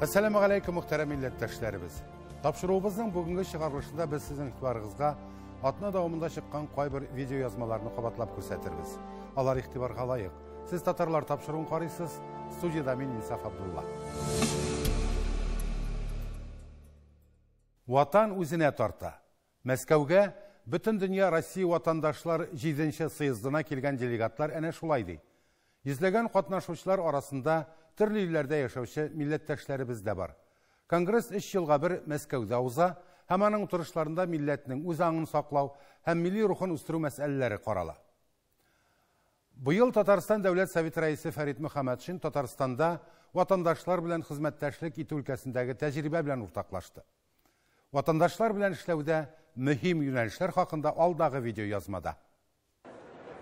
Әссәламү галәйкүм, мөхтәрәм милләттәшләребез. Тапшыруыбызның бүгенге чыгарылышында без сезнең игътибарыгызга атна дәвамында чыккан кайбер видеоязмаларны кабатлап күрсәтербез. Алар игътибарга лаек. Сез татарлар тапшыруын карыйсыз. Студияда мин Инсаф Абдулла. Ватан үзенә тарта. Мәскәүгә Бөтендөнья Россия ватандашлар 7нче съездына килгән делегатлар әнә шулай ди. Йөзләгән катнашучылар арасында төрле илләрдә яшәүче милләттәшләребез дә бар. Конгресс өч елга бер Мәскәүдә уза һәм аның утырышларында милләтнең үз аңын саклау һәм милли рухын үстерү мәсьәләләре карала. Быел Татарстан Дәүләт Советы рәисе Фәрит Мөхәммәтшин Татарстанда ватандашлар белән хезмәттәшлек итү өлкәсендәге тәҗрибә белән уртаклашты. Ватандашлар белән эшләүдә мөһим юнәлешләр хакында алдагы видеоязмада.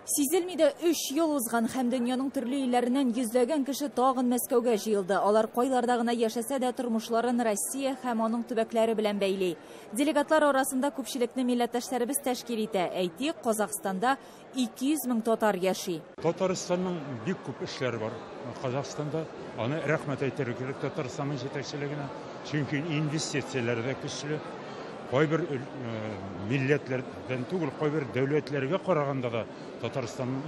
Сизелми дә 3 ел узган һәм дөньяның төрле илләреннән йөзләгән кеше тагын Мәскәүгә җыелды. Алар кайларда гына яшәсә дә тормышларын Россия һәм аның төбәкләре белән бәйли. Делегатлар арасында күпчелекне милләттәшләребез тәшкил итә. Әйтик, Казахстанда 200 мең татар яши. Татарстанның бик күп эшләре бар Казахстанда. Аны рәхмәт әйтергә кирәк Татарстанның җитәкчелегенә. Чөнки инвестицияләр дә көчле. Кайбер милләтләрдән түгел, кайбер дәүләтләргә караганда да Татарстанның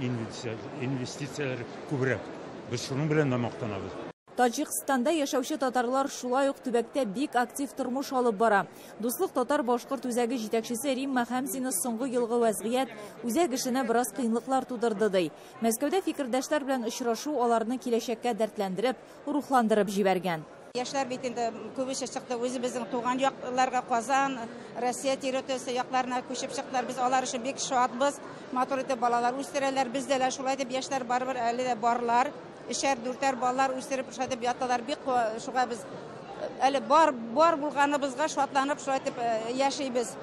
инвестицияләре күбрәк. Без шуның белән дә мактанабыз. Таҗикстанда яшәүче татарлар шулай ук төбәктә бик актив тормыш алып бара. Дуслык татар-башкорт үзәге җитәкчесе Римма Хәмзина соңгы елгы вәзгыять үзәк эшенә бераз кыенлыклар тудырды ди. Мәскәүдә фикердәшләр белән очрашу аларны киләчәккә дәртләндереп, рухландырып җибәргән. Яшьләр бит инде күбесе чыкты үзебезнең туган якларга, Казан, Россия территориясе якларына күчеп чыктылар. Без алар өчен бик шатбыз. Матур итеп балалар үстерәләр. Бездә дә шулай дип яшьләр барыбер әле дә барлар. Өчәр, дүртәр балалар үстереп шулай дип яталар. Бик шуңа без әле бар, бар булганыбызга шатланып шулай итеп яшибез.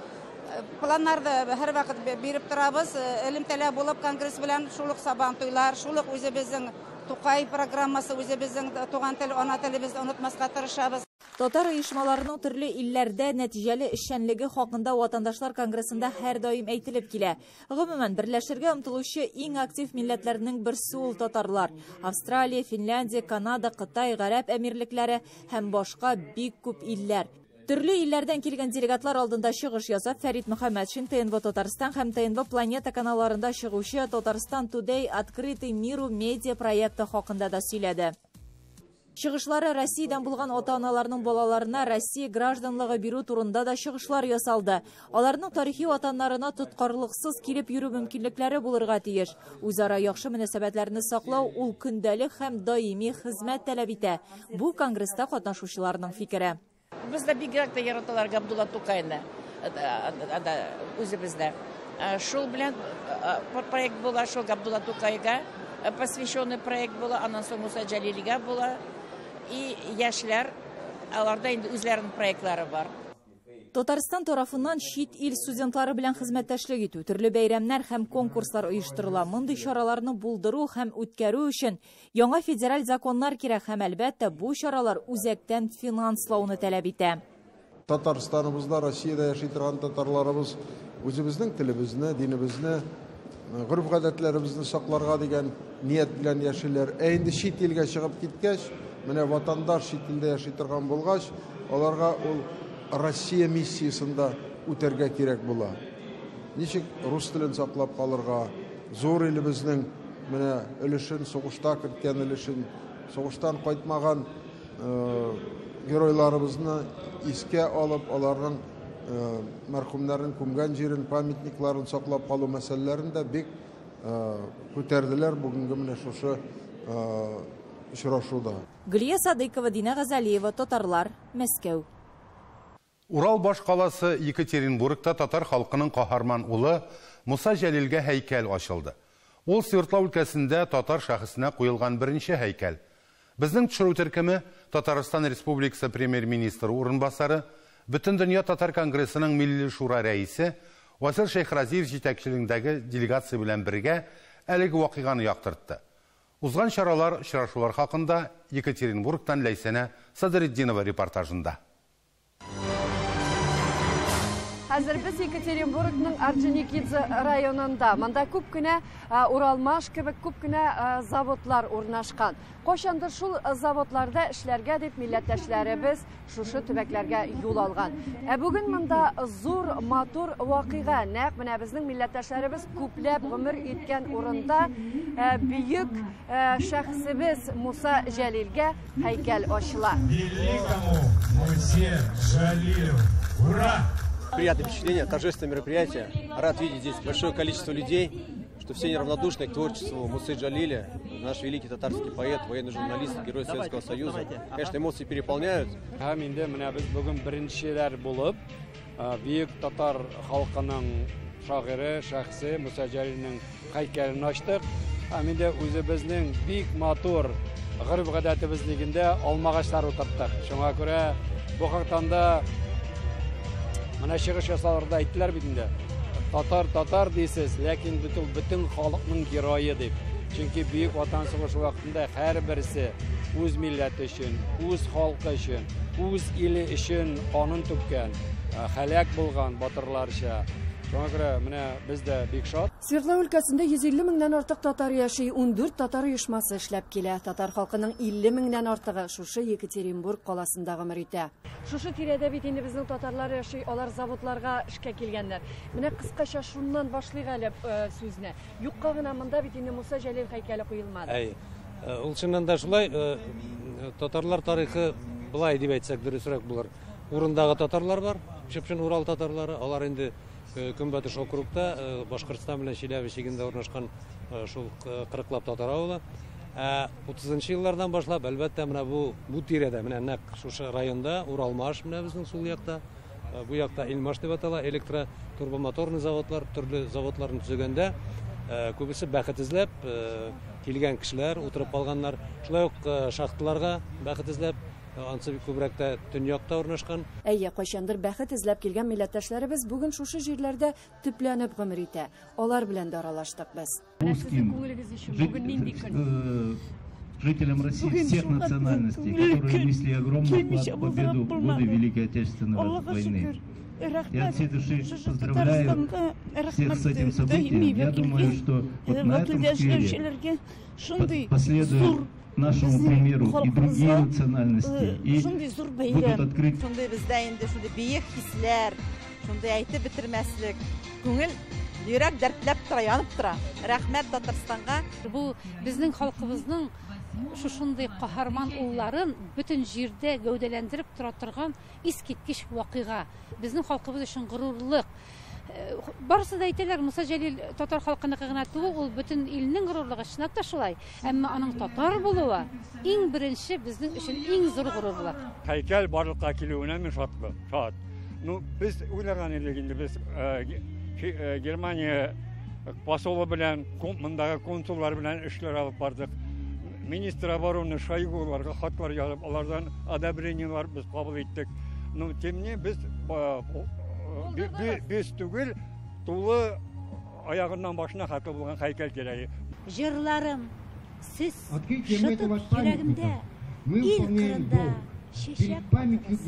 Планнарны һәрвакыт биреп торабыз. Элемтәлә булып конгресс белән шул ук Сабантуйлар, шул ук үзебезнең Тукай программасы, үзебезнең туган тел, ана телебезне онытмаска тырышабыз. Татар оешмаларының төрле илләрдә нәтиҗәле эшчәнлеге хакында Ватандашлар конгрессында һәрдаим әйтелеп килә. Гомумән, берләшергә омтылучы иң актив милләтләрнең берсе ул татарлар. Австралия, Финляндия, Канада, Кытай, Гарәп Әмирлекләре һәм башка бик күп илләр. Төрле илләрдән килгән делегатлар алдында чыгыш ясап, Фәрит Мөхәммәтшин ТНВ Татарстан һәм ТНВ Планета каналларында чыгучы Татарстан Today Открытый миру медиа проекты хакында да сөйләде. Чыгышлары Россиядән булган ата-аналарның балаларына Россия гражданлыгы бирү турында да чыгышлар ясалды. Аларның тарихи ватаннарына тоткарлыксыз килеп йөрү мөмкинлекләре булырга тиеш. Үзара яхшы мөнәсәбәтләрне саклау ул көндәлек һәм даими хезмәт таләп итә. Бу конгресста катнашучыларның фикере. Бездә бигрәк тә яраталар Габдулла Тукайны, үзебездә. Шул белән проект була, шул Габдулла Тукайга посвященный проект була, аннан соң Муса Җәлилгә була. И яшьләр, аларда инде үзләренең проектлары бар. Татарстан тарафыннан чит ил студентлары белән хезмәттәшлек итү, төрле бәйрәмнәр һәм конкурслар оештырыла. Мондый чараларны булдыру һәм үткәрү өчен яңа федераль законнар кирәк һәм әлбәттә бу чаралар үзәктән финанслауны таләп итә. Татарстаныбызда, Россиядә яши торган татарларыбыз үзебезнең телебезне, динебезне, гореф-гадәтләребезне сакларга дигән ният белән яшиләр. Ә инде чит илгә чыгып киткәч, менә ватандаш чит илдә яши торган булгач, аларга ул Россия миссиясында үтәргә кирәк була. Ничек рус телен саклап калырга, зур илебезнең менә өлешен, сугышта керткән өлешен, сугыштан кайтмаган геройларыбызны искә алып, аларның мәрхүмнәрен күмгән җирен, памятникларын саклап калу мәсьәләләрен дә бик күтәрделәр бүгенге менә шушы очрашуда. Гөлия Садыйкова, Дина Газалиева, Татарлар, Мәскәү. Урал башкаласы Екатеринбургта татар халкының каһарман улы Муса Җәлилгә һәйкәл ачылды. Ул Свердлов өлкәсендә татар шәхесенә куелган беренче һәйкәл. Безнең төшерү төркеме Татарстан Республикасы премьер-министры урынбасары, Бөтендөнья татар конгрессының Милли шура рәисе Васил Шәйхразиев җитәкчелегендәге делегация белән бергә әлеге вакыйганы яктыртты. Узган чаралар, очрашулар хакында Екатеринбургтан Ләйсәнә Садретдинова репортажында. Хәзер без Екатеринбургның Орджоникидзе районында. Монда күп кенә Уралмаш кебек күп кенә заводлар урнашкан. Кайчандыр шул заводларда эшләргә дип милләттәшләребез шушы төбәкләргә юл алган. Ә бүген монда зур матур вакыйга. Нәкъ менә безнең милләттәшләребез күпләп гомер иткән урында бөек шәхесебез Муса Җәлилгә һәйкәл ачыла. Великому Мусе Джалилю! Ура! Приятное впечатление, торжественное мероприятие. Рад видеть здесь большое количество людей, что все неравнодушны к творчеству Мусы Джалиля, наш великий татарский поэт, военный журналист, герой Советского Союза. Конечно, эмоции переполняют. Һәм инде менә без бүген беренчеләр булып, бөек татар халкының шагыйре, шәхесе Муса Җәлилнең һәйкәлен ачтык. Һәм инде үзебезнең бик матур гореф-гадәтебез нигезендә алмагачлар утырттык. Шуңа күрә бу хактан да менә чыгыш ясаларда әйттеләр бит инде. Татар, татар дисез, ләкин бит ул бөтен халыкның герое дип. Чөнки Бөек Ватан сугышы вакытында һәрберсе үз милләте өчен, үз халкы өчен, үз иле өчен канын түккән, һәлак булган батырларча. Шуңа күрә менә без дә бик шат. Свердлов өлкәсендә 150 меңнән артык татар яши, 14 татар оешмасы эшләп килә. Татар халкының 50 меңнән артыгы шушы Екатеринбург каласында гомер итә. Шушы тирәдә бит инде безнең татарлар яши, алар заводларга эшкә килгәннәр. Менә кыскача шуннан башлыйк әле сүзне. Юкка гына монда бит инде Муса Җәлил һәйкәле куелмады. Әй, ул чыннан да шулай, татарлар тарихы былай дип әйтсәк дөресрәк булыр. Урындагы татарлар бар, чып-чын Урал татарлары, алар инде Көнбатыш округта, Башкортстан белән Чиләбе чигендә урнашкан шул кырыклап татар авылы. Ә 30 еллардан башлап, әлбәттә, менә бу тирәдә, менә нәкъ шушы районда, Уралмаш менә безнең сул якта, бу якта Илмаш дип атала, электро-турбомоторный заводлар, төрле заводларны төзегәндә, күбесе бәхет эзләп килгән кешеләр утырып калганнар. Шулай ук шахталарга бәхет эзләп, ансы күбрәк тә төньякта урнашкан. Әйе, кайчандыр бәхет эзләп килгән милләттәшләребез бүген шушы җирләрдә төпләнеп гомер итә. Алар белән дә аралаштык без. Русским жителям России всех национальностей, которые внесли огромный вклад в победу в годы Великой Отечественной войны. Я от всей души поздравляю всех с этим событием. Я думаю, что вот на этом сквере последует нашему примеру и другие национальности, и будут открыты. Шундый бездә инде шундый бөек хисләр, шундый әйтеп бетермәслек. Күңел, йөрәк дәртләп тора, янып тора. Рәхмәт Татарстанга. Бу безнең халкыбызның шушындый каһарман улларын бөтен җирдә гәүдәләндереп тора торган искиткеч вакыйга. Безнең халкыбыз өчен горурлык. Барысы да әйтәләр, Муса Җәлил татар халкыныкы гына түгел, ул бөтен илнең горурлыгы, чынлап та шулай. Әмма аның татар булуы иң беренче безнең өчен иң зур горурлык. Һәйкәл барлыкка килүенә мин шатлы, шат. Ну, без уйлаган идек инде, без Германия посолы белән, мондагы консуллар белән эшләр алып бардык. Министр обороны Шойгуларга хатлар язып, алардан одобрениелар без кабул иттек. Ну, тем не без без түгел, тулы аягыннан башына хәтле булган һәйкәл кирәк. Җырларым, сез шытып йөрәгемдә, ил кырында чәчәк атыгыз.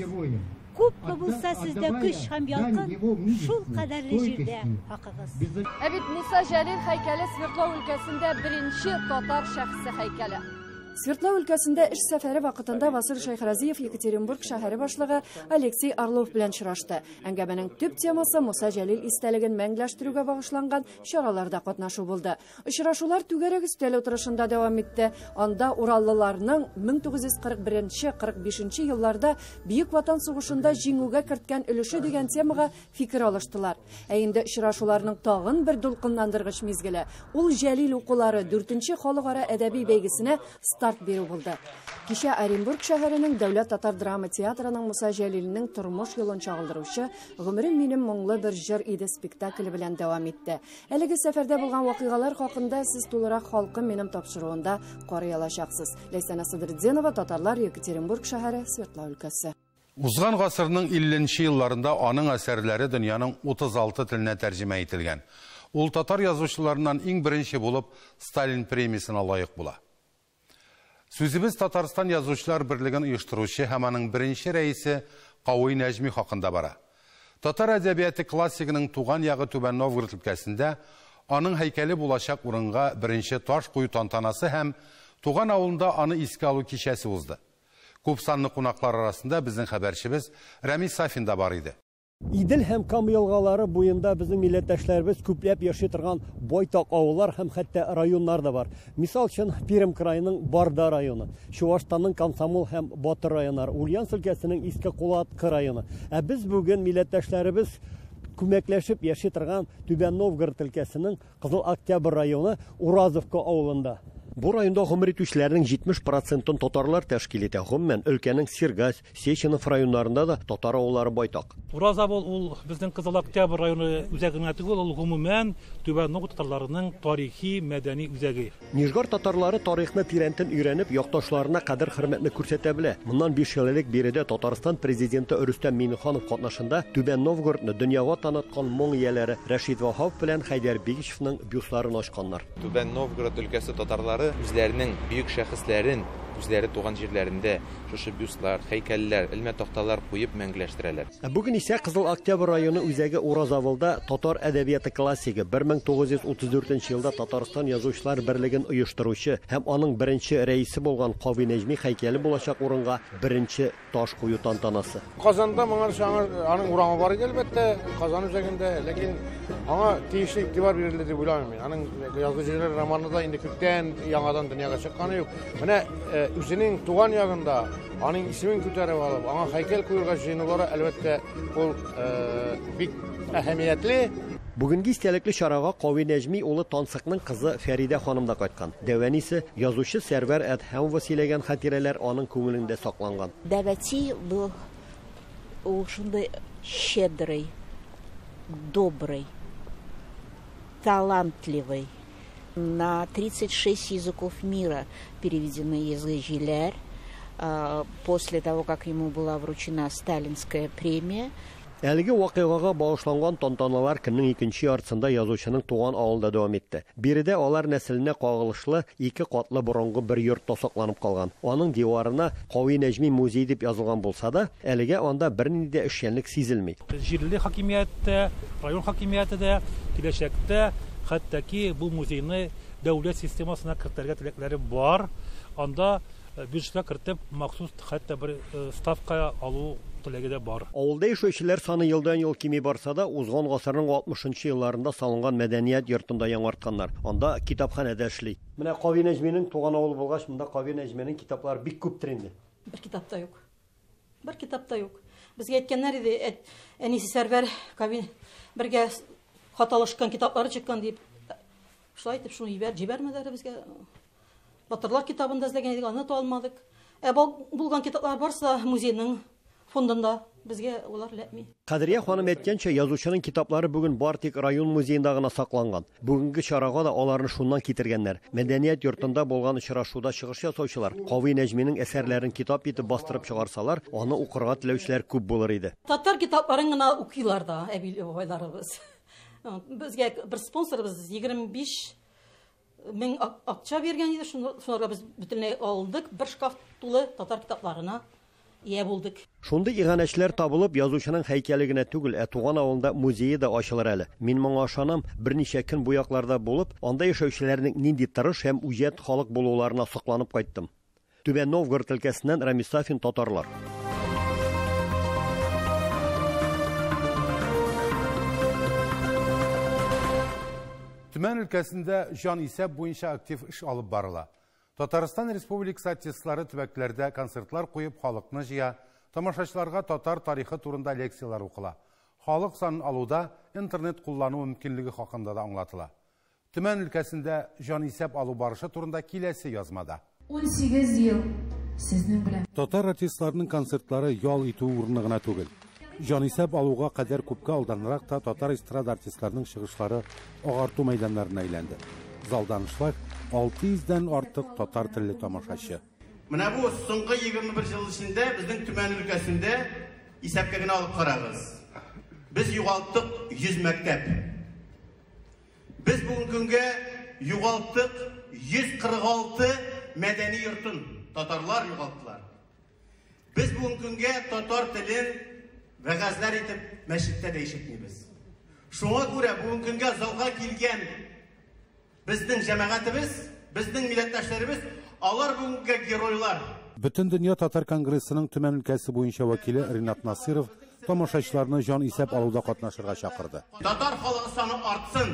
Күпме булса сездә көч һәм ялкын, шул кадәрле җирдә хакыгыз. Ә бит Муса Җәлил һәйкәле Свердлов өлкәсендә беренче татар шәхесе һәйкәле. Свердлов өлкәсендә эш сәфәре вакытында Васил Шәйхразиев Екатеринбург шәһәре башлыгы Алексей Орлов белән очрашты. Әңгәмәнең төп темасы Муса Җәлил истәлеген мәңгеләштерүгә багышланган чараларда катнашу булды. Очрашулар түгәрәк өстәл утырышында дәвам итте. Анда ураллыларның 1941-45 елларда Бөек Ватан сугышында җиңүгә керткән өлеше дигән темага фикер алыштылар. Ә инде очрашуларның тагын бер дулкынландыргыч мизгеле ул Җәлил укулары 4нче халыкара әдәби бәйгесенә старт бирү булды. Кичә Оренбург шәһәренең Дәүләт татар драма театрының Муса Җәлилнең тормыш юлын чагылдыручы Гомерем минем моңлы бер җыр иде спектакле белән дәвам итте. Әлеге сәфәрдә булган вакыйгалар хакында сез тулырак Халкым минем тапшыруында карый алачаксыз. Ләйсәнә Садретдинова, Татарлар, Екатеринбург шәһәре, Свердлов өлкәсе. Узган гасырның 50 елларында аның әсәрләре дөньяның 36 теленә тәрҗемә ителгән. Ул татар язучыларыннан иң беренче булып Сталин премиясенә лаек була. Сүзебез Татарстан Язучылар берлеген оештыручы һәм аның беренче рәисе Кави Нәҗми хакында бара. Татар әдәбияты классигының туган ягы Түбән Новгород өлкәсендә аның һәйкәле булачак урынга беренче таш кую тантанасы һәм туган авылында аны искә алу кичәсе узды. Күп санлы кунаклар арасында безнең хәбәрчебез Рәмис Сафин да бар иде. Идел һәм Кама елгалары буенда безнең милләттәшләребез күпләп яши торган байтак авыллар һәм хәтта районнар да бар. Мисал өчен, Пермь краеның Барда районы, Чувашстанның Комсомол һәм Батыр районнары, Ульяновск өлкәсенең Иске Кулаткы районы. Ә без бүген милләттәшләребез күмәкләшеп яши торган Түбән Новгород өлкәсенең Кызыл Октябрь районы Уразовка авылында. Бу районда гомер итүчеләрнең 70 процентын татарлар тәшкил итә. Гомумән, өлкәнең Сергач, Сеченов районнарында да татар авыллары байтак. Уразавыл ул безнең Кызыл Октябрь районы үзәге генә түгел, ул гомумән Түбән Новгород татарларының тарихи, мәдәни үзәге. Нижгар татарлары тарихны тирәнтен өйрәнеп, якташларына кадер-хөрмәтне күрсәтә белә. Моннан 5 ел элек биредә Татарстан президенты Рөстәм Миңнеханов катнашында Түбән Новгородны дөньяга таныткан моң ияләре Рәшит Ваһапов белән Хәйдәр Бигичевның бюстларын ачканнар. Түбән Новгород өлкәсе татарлары үзләренең бөек шәхесләрен үзләре туган җирләрендә шушы бюстлар, һәйкәлләр, элмә такталар куеп мәңгеләштерәләр. Ә бүген исә Кызыл Октябрь районы үзәге Уразавылда татар әдәбияты классигы, 1934 елда Татарстан Язучылар берлеген оештыручы һәм аның беренче рәисе булган Кави Нәҗми һәйкәле булачак урынга беренче таш кую тантанасы. Казанда моңарчы аның урамы бар иде, әлбәттә, Казан үзәгендә, ләкин аңа тиешле игътибар бирелде дип уйламыйм мин. Аның Язгы җилләр романы да инде күптән яңадан дөньяга чыкканы юк. Менә үзенең туган ягында аның исемен күтәреп алып, аңа һәйкәл куерга җыенулары, әлбәттә, ул бик әһәмиятле. Бүгенге истәлекле чарага Кави Нәҗми улы Тансыкның кызы Фәридә ханым да кайткан. Дәү әнисе, язучы Сәрвәр Әдһәмова сөйләгән хатирәләр аның күңелендә сакланган. Дәвәти был ул шундый щедрый, добрый, талантливый. На 36 языков мира переведены Язгы җилләр. После того, как ему была вручена Сталинская премия. Әлеге вакыйгага багышланган тантаналар көннең икенче яртысында язучының туган авылында дәвам итте. Биредә алар нәселенә кагылышлы ике катлы борынгы бер йорт та сакланып калган. Аның диварына Кави Нәҗми музее дип язылган булса да, әлегә анда бернинди дә эшчәнлек сизелми. Җирле хакимият тә, район хакимияте дә киләчәктә хәтта ки бу музейны дәүләт системасына кертергә теләкләре бар. Анда бюджетка кертеп махсус хәтта бер ставка алу теләге дә бар. Авылда яшәүчеләр саны елдан-ел кими барса да, узган гасырның 60 елларында салынган мәдәният йортында яңартканнар. Анда китапханә дә эшли. Менә Кави Нәҗминең туган авылы булгач, монда Кави Нәҗминең китаплары бик күптер инде. Бер китап та юк. Бер китап та юк. Безгә әйткәннәр иде, әнисе Сәрвәр Кави бергә хат алышкан китаплары чыккан дип. Шулай итеп шуны җибәрмәделәр безгә. Батырлар китабын да эзләгән идек, аны та алмадык. Ә булган китаплар барсы да музейның фондында, безгә улар эләкми. Кадрия ханым әйткәнчә, язучының китаплары бүген бар тик район музеенда гына сакланган. Бүгенге чарага да аларны шуннан китергәннәр. Мәдәният йортында булган очрашуда чыгыш ясаучылар Кави Нәҗминең әсәрләрен китап итеп бастырып чыгарсалар, аны укырга теләүчеләр күп булыр иде. Татар китапларын гына укыйлар да, әби бабайларыбыз. Безгә бер спонсорыбыз 25 мең акча биргән иде, шунарга без бөтенләй алдык, бер шкаф тулы татар китапларына ия булдык. Шундый иганәчеләр табылып, язучының һәйкәле генә түгел, ә туган авылында музее да ачылыр әле. Мин моңа ышанам, берничә көн бу якларда булып, анда яшәүчеләрнең нинди тырыш һәм үҗәт халык булуларына сокланып кайттым. Түбән Новгород өлкәсеннән Рамис Сафин, Татарлар. Төмән өлкәсендә җан исәп буенча актив эш алып барыла. Татарстан Республикасы артистлары төбәкләрдә концертлар куеп халыкны җыя, тамашачыларга татар тарихы турында лекциялар укыла. Халык санын алуда интернет куллану мөмкинлеге хакында да аңлатыла. Төмән өлкәсендә җан исәп алу барышы турында киләсе язмада. 18 ел сезнең белән. Татар артистларының концертлары ял итү урыны гына түгел. Җан исәп алуга кадәр күпкә алданрак та татар эстрада артистларының чыгышлары агарту мәйданнарына әйләнде. Залдан аншлаг 600-дән артык татар телле тамашачы. Менә бу соңгы 21 ел эчендә безнең Төмән өлкәсендә исәпкә генә алып карагыз. Без югалттык 100 мәктәп. Без бүгенге көнгә югалттык 146 мәдәни йортын татарлар югалттылар. Без бүгенге көнгә татар телен вәгазьләр итеп мәчеттә дә ишетмибез. Шуңа күрә бүгенге көнгә залга килгән безнең җәмәгатебез, безнең милләттәшләребез, алар бүгенге геройлар. Бөтендөнья татар конгрессының Төмән өлкәсе буенча вәкиле Ринат Насиров тамашачыларны җан исәп алуда катнашырга чакырды. Татар халкы саны артсын.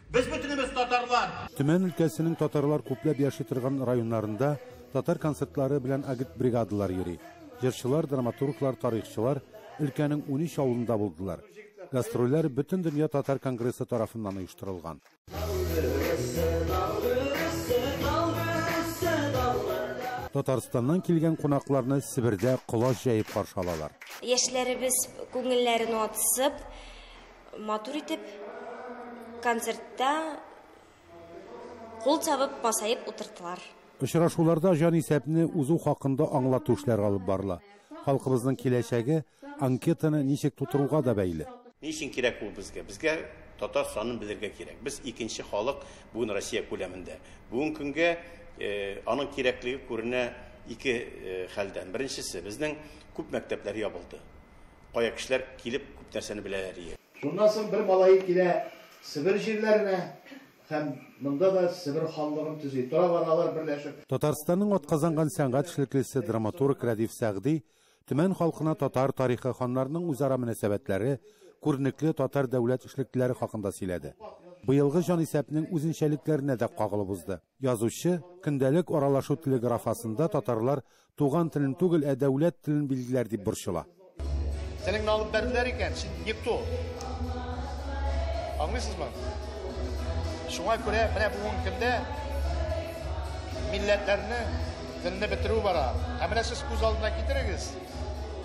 Без бөтенебез татарлар. Төмән өлкәсенең татарлар күпләп яши торган районнарында татар концертлары белән агитбригадалар йөри. Җырчылар, драматурглар, тарихчылар өлкәнең 13 авылында булдылар. Гастрольләр Бөтендөнья татар конгрессы тарафыннан оештырылган. Татарстаннан килгән кунакларны Себердә колач җәеп каршы алалар. Яшьләребез күңелләрен ватсып, матур итеп концертта кул чабып, масаеп утырдылар. Очрашуларда җанисәпне узу хакында аңлату эшләре алып барыла. Халкыбызның киләчәге анкетаны ничек тутыруга да бәйле. Ни өчен кирәк ул безгә? Безгә татар санын белергә кирәк. Без икенче халык бүген Россия күләмендә. Бүгенге көнгә аның кирәклеге күренә ике хәлдән. Беренчесе, безнең күп мәктәпләр ябылды. Кая кешеләр килеп күп нәрсәне беләләр ие. Шуннан соң бер малае килә Себер җирләренә һәм монда да Себер ханлыгын төзи. Тора-бара алар берләшеп. Татарстанның атказанган сәнгать эшлеклесе драматург Рәдиф Сәгъди Төмән халкына татар тарихы, ханнарның үзара мөнәсәбәтләре, күренекле татар дәүләт эшлеклеләре хакында сөйләде. Быелгы җанисәпнең үзенчәлекләренә дә кагылып узды. Язучы көндәлек аралашу теле графасында татарлар туган телен түгел, ә дәүләт телен билгеләр дип борчыла. Телеңне алып бәрделәр икән, син никто. Аңлыйсызмы? Шуңа күрә менә бүгенге көндә милләтләрне телне бетерү бара. Ә менә сез күз алдына китерегез,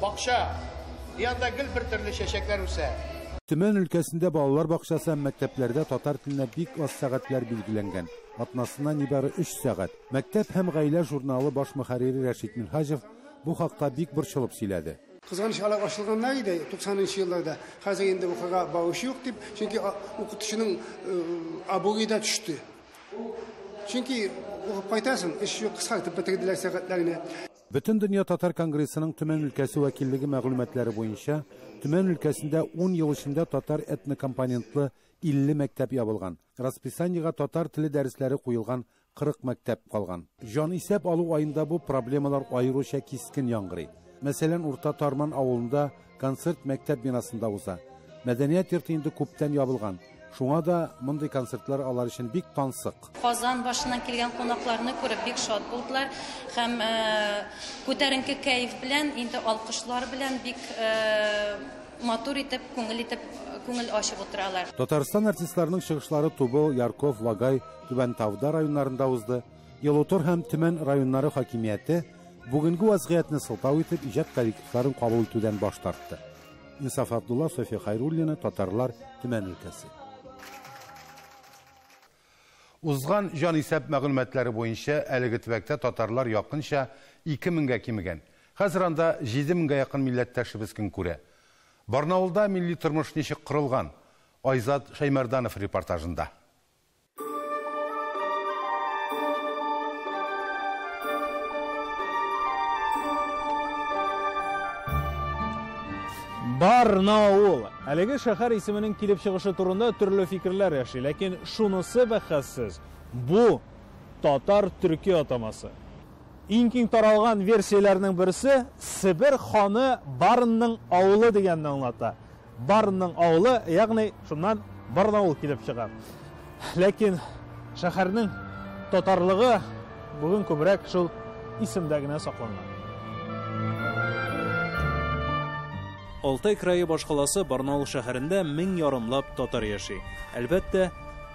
бакча, и анда гел бер төрле чәчәкләр үсә. Төмән өлкәсендә балалар бакчасы һәм мәктәпләрдә татар теленә бик аз сәгатьләр билгеләнгән. Атнасына нибары 3 сәгать. Мәктәп һәм гаилә журналы баш мөхәррире Рәшит Минһаҗев бу хакта бик борчылып сөйләде. Кызганыч, алар ачылганнар иде 90 елларда. Хәзер инде укырга баручы юк дип, чөнки укытучының абруе да төште. Чөнки укып кайтасың, эш юк, кыскартып бетерделәр сәгатьләрне. Бөтендөнья татар конгрессының Төмән өлкәсе вәкиллеге мәгълүматлары буенча, Төмән өлкәсендә 10 ел эчендә татар этнокомпонентлы 50 мәктәп ябылган. Расписаниега татар теле дәресләре куелган 40 мәктәп калган. Җанисәп алу аенда бу проблемалар аеруча кискен яңгырый. Мәсәлән, Урта Тарман авылында концерт мәктәп бинасында уза. Мәдәният йорты инде күптән ябылган. Шуңа да мондый концертлар алар өчен бик тансык. Казан башыннан килгән кунакларны күреп бик шат булдылар һәм күтәренке кәеф белән, инде алкышлар белән бик матур итеп, күңел итеп, күңел ачып утыралар. Татарстан артистларының чыгышлары Тубыл, Ярков, Вагай, Түбән Тавда районнарында узды. Ялутор һәм Төмән районнары хакимияте бүгенге вазгыятьне сылтау итеп иҗат коллективларын кабул итүдән баш тартты. Инсаф Абдулла, София Хайруллина, Татарлар, Төмән өлкәсе. Узган җанисәп мәгълүматлары буенча әлеге төбәктә татарлар якынча 2000гә кимегән. Хәзер анда 7000гә якын милләттәшебез көн күрә. Барнаулда милли тормыш ничек корылган? Айзат Шәймәрданов репортажында. Барнаул. Әлеге шәһәр исеменең килеп чыгышы турында төрле фикерләр яши, ләкин шунысы бәхәссез. Бу татар төрки атамасы. Иң киң таралган версияләрнең берсе Себер ханы Барынның авылы дигәнне аңлата. Барынның авылы, ягъни шуннан Барнаул килеп чыга. Ләкин шәһәрнең татарлыгы бүген күбрәк шул исемдә генә сакланган. Алтай крае башкаласы Барнаул шәһәрендә 1000 ярымлап татар яши. Әлбәттә,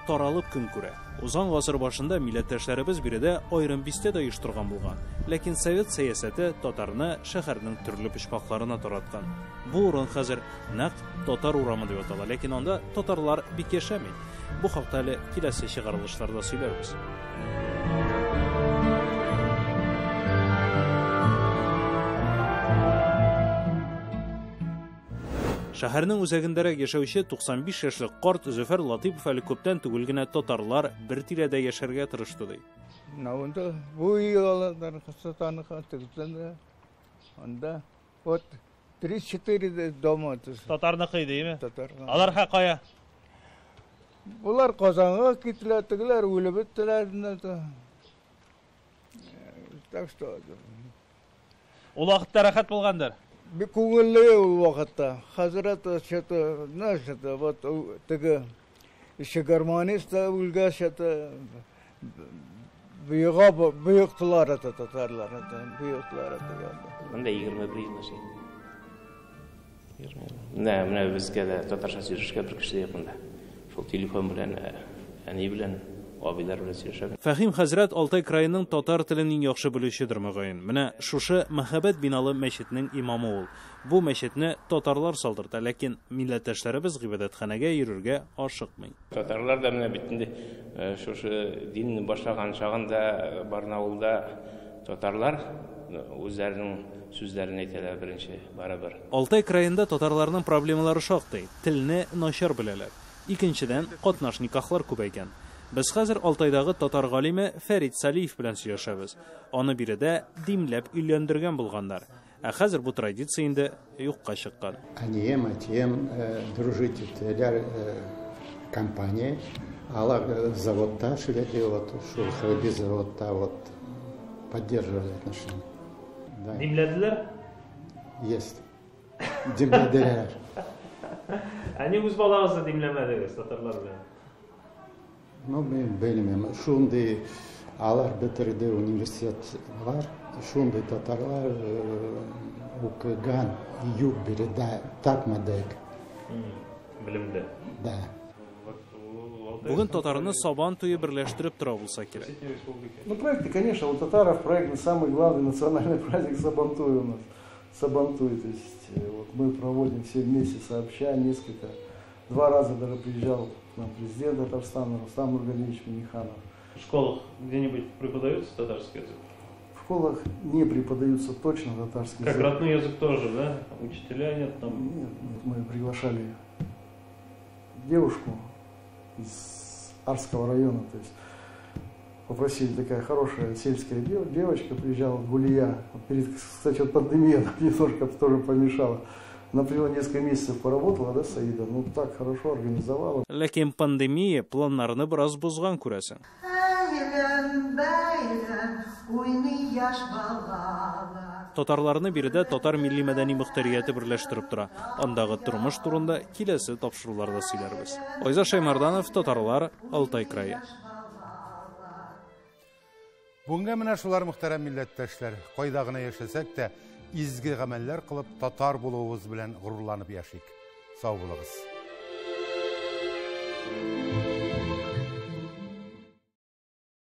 таралып көн күрә. Узган гасыр башында милләттәшләребез биредә аерым бистә дә оештырган булган. Ләкин совет сәясәте татарны шәһәрнең төрле почмакларына тараткан. Бу урын хәзер нәкъ татар урамы дип атала, ләкин анда татарлар бик яшәми. Бу хакта әле киләсе чыгарылышларда сөйләрбез. Шәһәрнең үзәгендәрәк яшәүче 95 яшьлек карт Зөфәр Латыйпов әле күптән түгел генә татарлар бер тирәдә яшәргә тырышты ди. Анда вот 34 дома. Татарныкы иде, Татар. Алар кая? Булар Казанга киттеләр, тегеләр үлеп беттеләр. Так что. Ул вакытта рәхәт булгандыр. Бик күңелле ул вакытта. Хәзер это что-то, знаешь, это вот теге еще гармонист үлгәч, это быйга быйыктылар это татарлар, это быйыктылар это. Монда 21 ел яшәйм. Менә безгә дә татарча сөйләшергә бер кеше юк монда. Шул телефон белән, әни белән, абыйлар белән сөйләшәм. Фәһим хәзрәт Алтай краеның татар телен иң яхшы белүчедер, мөгаен. Менә шушы мәһабәт биналы мәчетнең имамы ул. Бу мәчетне татарлар салдырта, ләкин милләттәшләребез гыйбадәтханәгә йөрергә ашыкмый. Татарлар да менә бит инде шушы динне башлаган чагында Барнаулда татарлар үзләренең сүзләрен әйтәләр беренче, барыбер. Алтай краенда татарларның проблемалары шактый. Телне начар беләләр. Икенчедән, катнаш никахлар күбәйгән. Без хәзер Алтайдагы татар галиме Фәрит Салиев белән сөйләшәбез. Аны биредә димләп өйләндергән булганнар. Ә хәзер бу традиция инде юкка чыккан. Әнием, әтием дружить иттеләр компания. Алар заводта эшләде, вот шул хәрби заводта вот поддерживали отношения. Да. Димләделәр? Есть. Димләделәр. Ә ник үз балагызны димләмәдегез татарлар белән? Ну, мин белмим. Шундый алар бетерде университетлар, шундый татарлар укыган юк биредә тапмадык. Белемле. Да. Бүген татарны Сабан туе берләштереп тора булса кирәк. Ну, проекты, конечно, у татаров проект самый главный национальный праздник Сабантуй у нас. Сабантуй, то есть вот мы проводим все вместе сообща, несколько, 2 раза даже приезжал к нам президент Татарстана Рустам Нургалиевич Минниханов. В школах где-нибудь преподаются татарский язык? В школах не преподаются точно татарский Как язык. родной язык тоже, да? Учителя нет там? Нет, нет, мы приглашали девушку из Арского района, то есть попросили, такая хорошая сельская девочка приезжала, Гулия, перед, кстати, вот пандемия нам немножко тоже помешала. Она примерно несколько месяцев поработала, да, Саида, ну так хорошо организовала. Ләкин пандемия планнарны бераз бозган, күрәсең. Татарларны биредә татар милли мәдәни мөхтәрияте берләштереп тора. Андагы тормыш турында киләсе тапшыруларда сөйләрбез. Айза Шаймарданов, Татарлар, Алтай крае. Бүгенгә менә шулар, мөхтәрәм милләттәшләр, кайда гына яшәсәк тә, изге гамәлләр кылып татар булуыбыз белән горурланып яшик. Сау булыгыз.